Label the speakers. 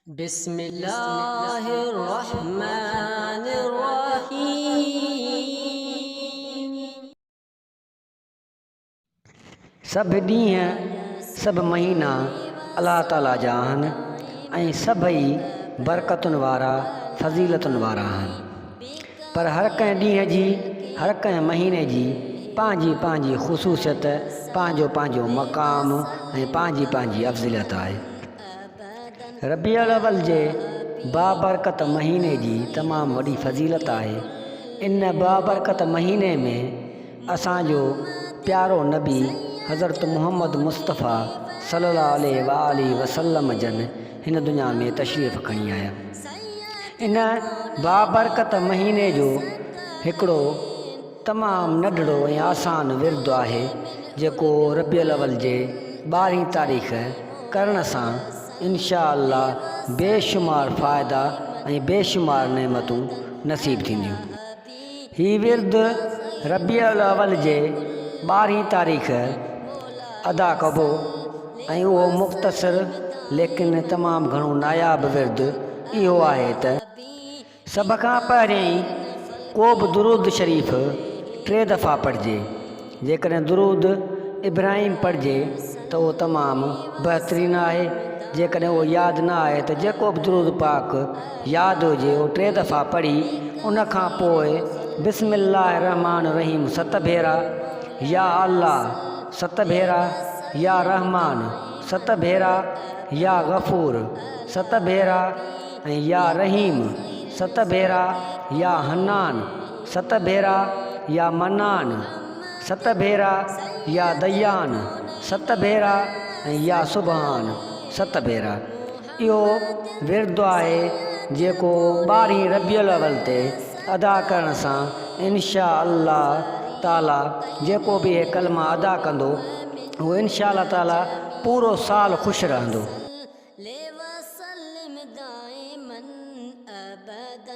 Speaker 1: بسم الله الرحمٰن الرحيم.
Speaker 2: سڀ ڏينهن سڀ مهينا الله تعاليٰ جا آهن ۽ سڀئي برڪتن وارا فضيلتن وارا آهن. پر هر ڪنهن ڏينهن جي، هر ڪنهن مهيني جي پنهنجي پنهنجي خصوصيت، پنهنجو پنهنجو مقام ۽ پنهنجي پنهنجي افضليت آهي. ربيع الاول جي بابرڪت مهيني جي تمام وڏي فضيلت آهي. ان بابرڪت مهيني ۾ اسان جو پيارو نبي حضرت محمد مصطفيٰ صلي الله عليه واٰله وسلم جن هن دنيا ۾ تشريف کڻي آيا. ان بابرڪت مهيني جو هڪڙو تمام ننڍڙو ۽ آسان ورد آهي جيڪو ربيع الاول جي ٻارهين تاريخ ڪرڻ سان انشاء الله بيشمار فائدا ۽ بيشمار نعمتون نصيب ٿينديون. هي ورد ربيع الاول جي ٻارهين تاريخ ادا ڪبو ۽ اهو مختصر ليڪن تمام گهڻو ناياب ورد اهو آهي ته. سڀ کان پهريائين ڪو به درود شريف ٽي دفعا پڙهجي. جيڪڏهن درود ابراهيم پڙهجي ته اهو تمام بهترين آهي. جيڪڏهن اهو ياد نه آهي ته جيڪو به درود پاڪ ياد هجي اهو ٽي دفعا پڙهي ان کان پوء بسم الله الرحمٰن الرحيم ست ڀيرا، يا الله ست ڀيرا، يا رحمان ست ڀيرا، يا غفور ست ڀيرا ۽ يا رحيم ست ڀيرا، يا حنان ست ڀيرا، يا منان ست ڀيرا، يا ديان ست ڀيرا ۽ يا سبحان ست ڀيرا. اهو ورد آهي جيڪو ٻارهين ربيع الاول تي ادا ڪرڻ سان انشاء الله تعالي جيڪو به اهي ڪلما ادا ڪندو اهو انشاء الله تعالي پورو سال خوش رهندو.